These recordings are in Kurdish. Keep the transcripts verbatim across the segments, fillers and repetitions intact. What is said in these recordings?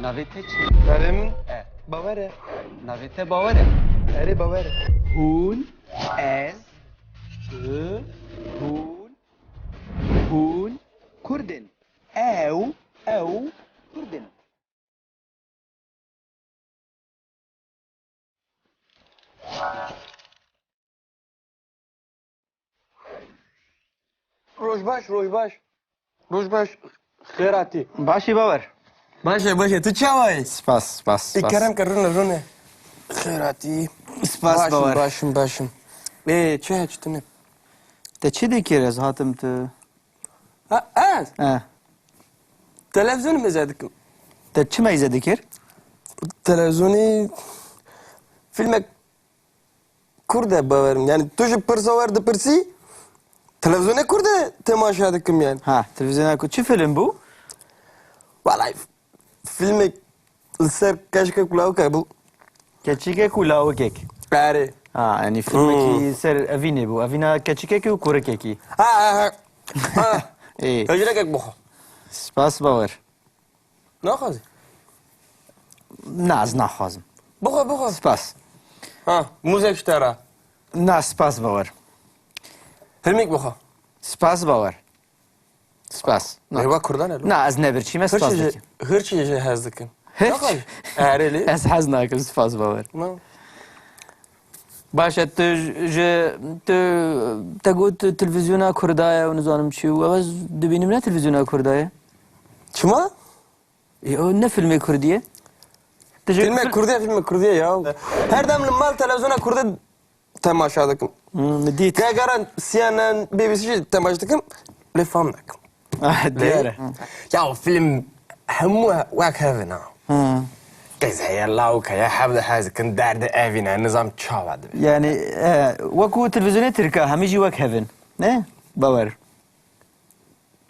Navê te çi? Navê min E. Bawer e. Navê te Bawer e. Erê, Bawer e. Hûn, ez, tu, hûn, hûn Kurd in. Ew, ew Kurd in. Roj baş, roj baş. Roj baş, xêr hatî. Başî Bawer. Baş e, baş e. Tu çawa yî? Spas, spas, spas. Ê, kerem ke, rûne, rûne. Xêr hatî. Spas, Bawer. Başim, başim, başim. Ê, çi heye, çi tune? Te çi dikir, ez hatim tu? Ha, ez? He. Televîzyonê mêze dikim. Te çi mêze dikir? Televîzyonê filmek Kurd e, Bawer. Yani tu ji pirsa wer dipirsî, televîzyonê Kurd e temaşe dikim yani. Ha, televîzyona Kurd. Çi film bû? Vallahi filmek li ser keçikek û lawikek bû. Keçikek û lawikek. Erê. Ha, yani filmekî Hmm. ser evînê bû. Evîna keçikekî û kurikekî. Ha, ha, ha. Ha. Ê. Hejrekek bixwe. Spas, Bawer. Naxwazî? Na, ez naxwazim. Bixwe, bixwe. Spas. Ha, mûzek ji te re. Na, spas, Bawer. Hilmik bixwe. Spas, Bawer. Spas. Na. Ê, we Kurdan e, lo? Na, ez ne birçî me, spas dikim. Hirçî jî hez dikim. Hirç? Naxwazî? Erê lê. Ez hez nakim, spas, Bawer. Na. Baş e, tu ji, tu, te got televîzyona Kurda ye û nizanim çi û ew ez dibînim ne televîzyona Kurda ye. Çima? E, o ne filmê Kurdî ye? Tu ji Filmê fil- Kurdî ye, filmê Kurdî ye ya. Her dem li mal televîzyona Kurdî temaşa dikim. Hmm, min dît. Ge-, geran C N N, B B C jî temaşa dikim, lê fam nakim. Ah, diyar e. Lê, ya film hemû wek hev in ha. Hmm. Qîz heye, lawik heye, hev dihez dikin, derdê evîn e, nizam çawa dibe. Yani, e, wekû televîzyonê Tirka, hemî jî wek hev in. Ne? Bawer.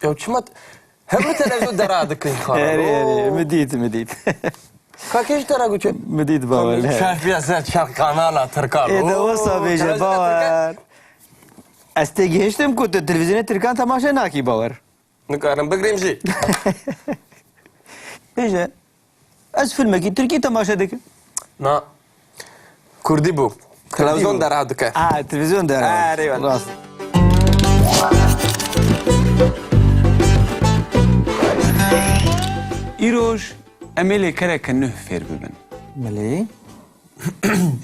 Ya çima t-, hemû televîzyon dera dikin xwe. Erê, erê, Oo. min dît, min dît. Ka kê ji te re got? Min dît, Bawer. Çar piya ser çar kanala Tirkan. Ê, de Oo, wisa bêje, televîzyona Bawer. Tirkan. Ez têgihiştim ku tu televîzyonê Tirkan temaşe nakî, Bawer. Nikarim bigrim jî. Bêje. Ez filmekî Tirkî temaşe dikim. Na. Kurdî bû. Kurdî bû. Televîzyon dera dike. Ha, televîzyon dera. Ha, erê wele. Rast. Îroj em ê lêkereke nuh fêr bibin. Belê.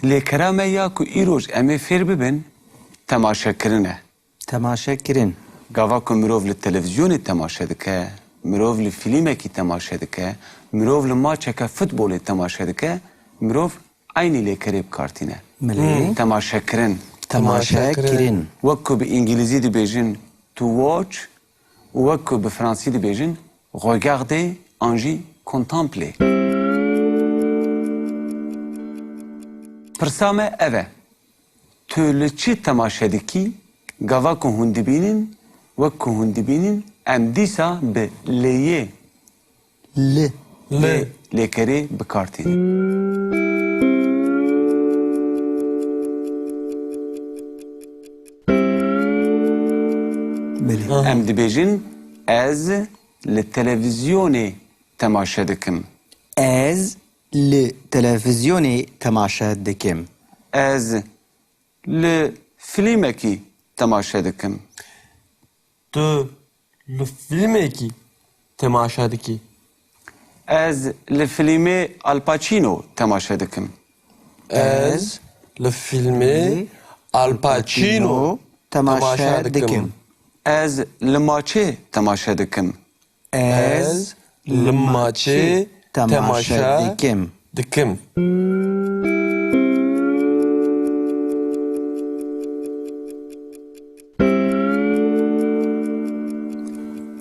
Lêkera me ya ku îroj em ê fêr bibin, temaşekirin e. Temaşe kirin. Gava ku mirov li televîzyonê temaşe dike, mirov li fîlmekî temaşe dike, mirov li maçeke futbolê temaşe dike, mirov eynî lêkerê bi kar tîne. Milê. Hmm. Temaşe kirin. Temaşe kirin. Wek ku bi îngilîzî dibêjin to watch û wek ku bi fransî dibêjin regarder an jî contempler. Pirsa me ev e. Tu li çi temaşe dikî? Gava ku hûn dibînin, wek ku hûn dibînin, em dîsa bi lê yê, li, lê, lêkerê bi kar tînin. Belê. Aha. Em dibêjin, ez li televîzyonê temaşe dikim. Ez li televîzyonê temaşe dikim. Ez li fîlmekî temaşe dikim. Tu li fîlmekî temaşe dikî. Ez li fîlmê Al Pacino temaşe dikim. Ez li fîlmê Al Pacino temaşe dikim. Ez li maçê temaşe dikim. Ez li maçê temaşe dikim.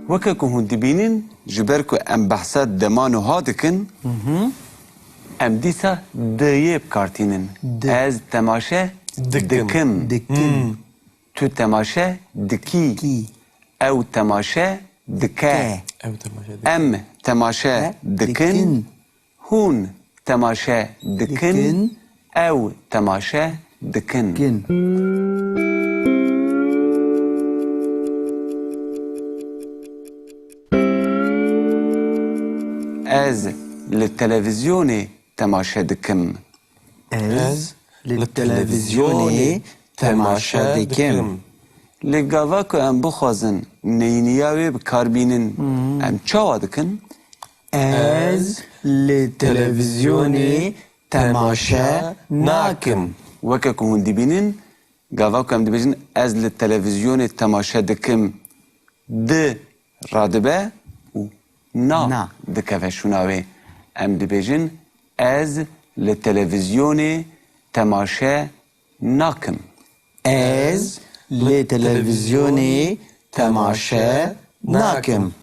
Weke ku hûn dibînin, ji ber ku em behsa dema nuha dikin, Hı hı. em dîsa di yê bi kar tînin. Di. Ez temaşe dikim. Dikim. Dikim. Hmm. Tu temaşe dikî. Kî. Ew temaşe dike. Ke. Ew temaşe dike. Em temaşe E, dikin. Dikin. Hûn temaşe dikin. Dikin. Ew temaşe dikin. Kin. Ez Li televîzyonê temaşe dikim. Ez li televîzyonê temaşe dikim. Lê gava ku em bixwazin neyniya wê bi kar bînin, em çawa dikin? Ez li televîzyonê temaşe nakim. Weke ku hûn dibînin, gava ku em dibêjin, ez li televîzyonê temaşe dikim, di radibe û na Na. dikeve şûna wê. Em dibêjin, ez li televîzyonê temaşe nakim. Ez li televîzyonê temaşe nakim.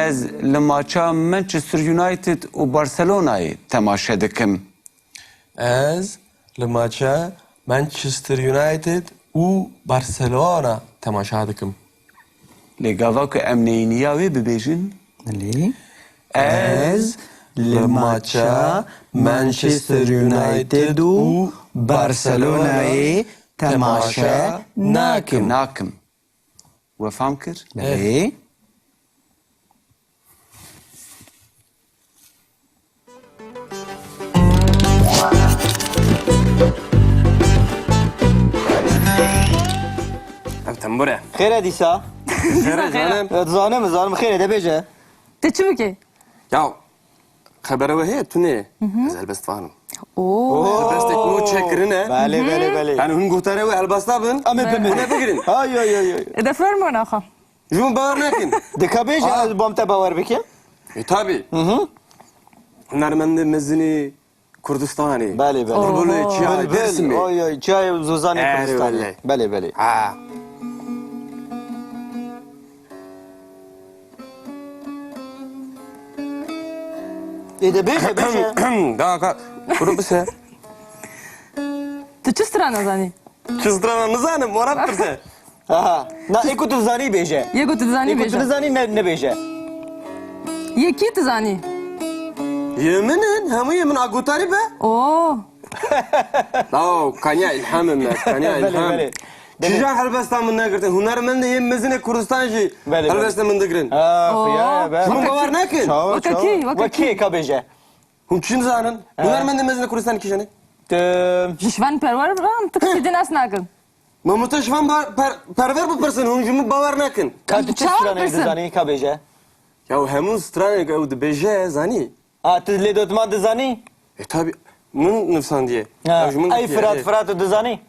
Ez li maça Manchester United û Barcelonayê temaşe dikim. Ez li maça Manchester United û Barcelona temaşa dikim. Lê gava ku em neyniya wê bibêjin? Belê. Ez li maça Manchester United û Barcelonayê temaşe nakim. Nakim. We fam kir? Belê. Ev tembur e. Xêr e dîsa? Xêr e, canim. Dizanim, dizanim, xêr e, de bêje. Te çi bike? Ya, xebere we heye, tune. Ez helbestvan im. Oo. Helbestek nû çêkirine. Belê, belê, belê. Yani hûn guhdarê wê helbesta bin. Em ê bimînin. Hûn ê bigirin. Ay, ay, ay, ay. E de fermo naxa. Ji min bawer nekin. Dika bêje, Aa. ez bam te bawer bikim. E, tabii. Hı hı. Hunermendê mezinî Kurdistanê. Belê, belê. Bulbulê Oho. çiyayê Bulbul, Dêrsimê. Oy, oy, çiyayê Zozanê Erê, Kurdistanê. Belê. Belê, belê. Ha. Ê de bêje, bêje. Daha ka, kuru bise. Tu çi strana zanî? Çi strana nizanim, wara pirse. Aha. Na, ê ku tu dizanî bêje. Yê ku tu dizanî Ê ku tu bêje. dizanî ne, nebêje. Yê kî tu zanî? Yê min in, hemû yê min a gutarî be. Oo. Law, kaniya îlham in me, kaniya Belê, îlham. belê. Belê. Çija helbesta min negirtin. Hunermendê yê mezin ê Kurdistan jî Belê, belê. helbesta min digirin. Ah, Oo. ya, be. Ji min bawer nekin. Çawa, Weke çawa? kî, weke Weke kî? ka bêje. Hûn çi nizanin? He. Hunermendê mezin ê Kurdistanê kîjan e? Te- Ji şivan perwer re em tu kişî din nas nakin. Mamoste şivan ba-, per-, perwer bipirsin, hûn ji min bawer nekin. Ka tu çi Çawa stranê bipirsin? dizanî, ka bêje? Ya hemû stranê ku ew dibêje, zanî. A, tu lê dotman dizanî? E, tabi, min nivsandiye. Ha. Ew ji min Ey gotiye, Firat, ê. Firat, tu dizanî?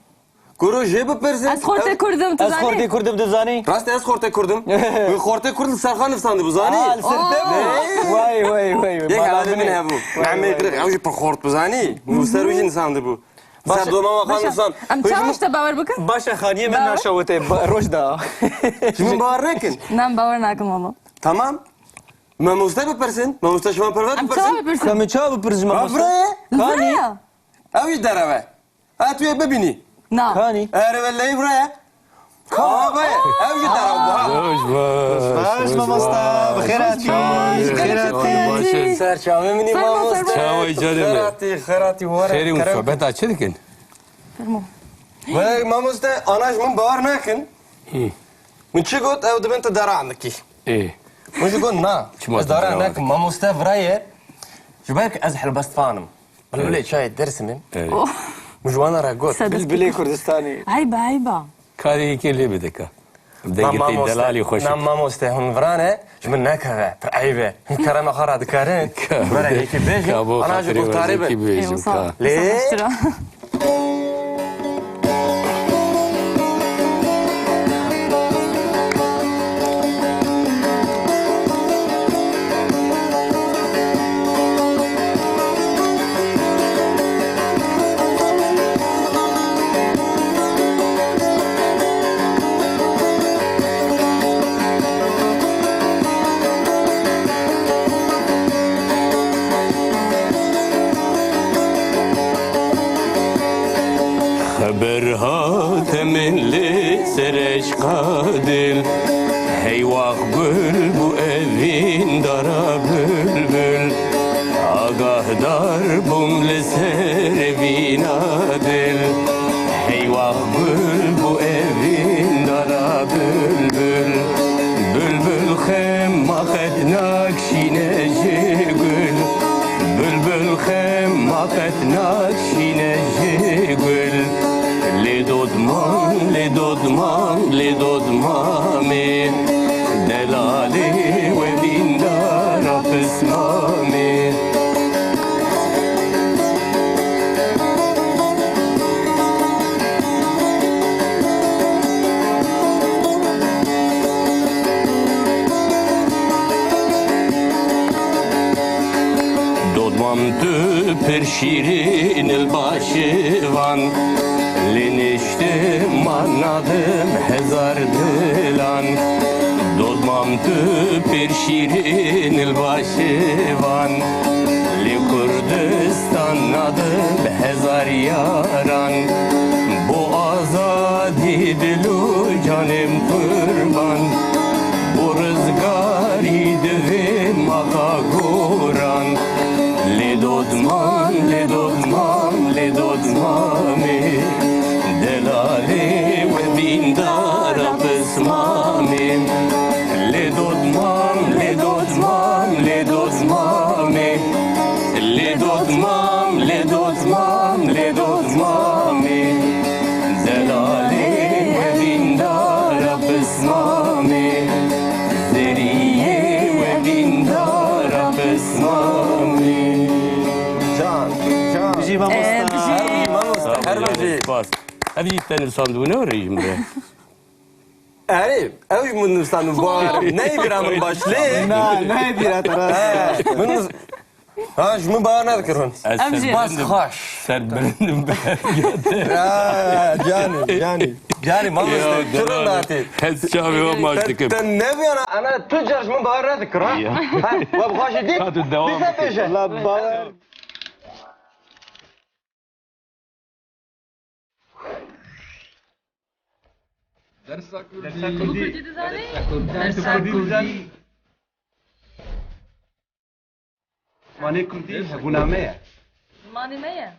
Kuro jê bipirsin. Ez xortê Ew Kurd im, tu Ez zanî? xortê Kurd im, tu zanî? Rast e, ez xortê Kurd im. Wî xortê Kurd li ser xwe nivsandibû, zanî? Aa, li ser te bû? Oo. Vay, vay, vay, vay. Yek Mala alemi min ne hebû. Vay, Mehmet vay, Kırık, vay. Ew jî pir xort bû, zanî? Wî ser wî jî nivsandibû. Ser Baş- doma wa xwe Baş e. nivsand. Em Hûn ji çawa min işte bawer bikin? Baş e, xaniyê me Bawer? naşewite. Ba-, Roj da. Ji min bawer nekin. Nan bawer nakin valla. Tamam. Mamoste bipirsin. Mamoste şivan perwer Em çawa bipirsin. bipirsin? Ka min çawa bipirsin Ka mamoste? vire. Li vir e? Ew jî derew e. Ha, tu yê bibînî. Na. Kanî? Erê wellehî vire ye. Ka- Abi, ew jî derew bû, ha. Baş, baş, Baş, baş, mamosta, baş. bi xêr hatî, Baş, bi xêr hatî. baş, baş. Ser çavê min î Fermo, mamoste. fermo. Çavê canê min. Xêr hatî, xêr hatî, were, Xêrê û kerem. sohbeta çi dikin? Fermo. Were, mamoste, ana ji min bawer nakin. Hı. Min çi got, ew dibin tu dera nikî. Ê. Min jî got, na. Çima Ez tu dara dera nekim, nikî? mamoste vire ye. Ji ber ku ez helbestvan im. Bilbilê çayê Dêrsimê. Evet. Oh. Min ji wan re got. Sedef. Bilbilê Kurdistanê. Eyba, eyba. Karê yekê lê bide ka. Dengê te delalî xweş. Na mamoste hûn virane, ji min nekeve. Pir eyb e. Hûn kerema xwe re dikarin. Ka- Ji ber yekê bêjin, ka bo ana ji xatirê guhdarê wezekî bin. bêjin, Ê, wisa, ka. Lê wisa xweştir e. Xeber hate min li Sereşqa dil, heywax gul bû evîn dara bilbil. Agahdar bûm li ser vîna dil, heywax gul bû ev Dodman lê dodman lê dodmamê, delalê we dîndara pismamê. Dodmam tu pir şîrîn il başivan, lê niştim ma nadim hezar dilan. Dodmam tu pir şîrîn il başivan, lê Kurdistan nadim hezar yaran. Bo azadî dil û canêm qurban, bo rizgarî divê maxa goran. Lê dodman, lê dodman, lê dodmamê, delalê we dîndara pismamê. Lê dodman, lê dodman, lê dodmamê, lê dodman, lê dodman, lê dodmamê, delalê we dîndara pismamê, zeriyê we dîndara pismamê. Can, can. Bijî mamosta. Ee, bijî. Her bijî mamosta, her bijî. Spas. Ev yî te nivîsandibû ne rejîm de? Erê, ew ji min nivîsandibû, bawer. Neyê bîra min baş lê. Na, neyê bîra te, rast. He, min nivîs-, ha, ji min bawer nedikir hûn. Ez Em jî. Spas xweş. Serbilind im bi. Ya, canî, canî. Canî, mamoste, çiro natê. Ez çavê we maç dikim. Te, te nebiyana, ana tu car ji min bawer nedikir, ha? Ya. Ha, we bi xwe jî dît? Ka tu dewam bike. Dîsa bêje. La bawer. Dersa Kurdî. Dersa Kurdî. Dersa Kurdî. Zimanê Kurdî hebûna me ye. Zimanê me ye.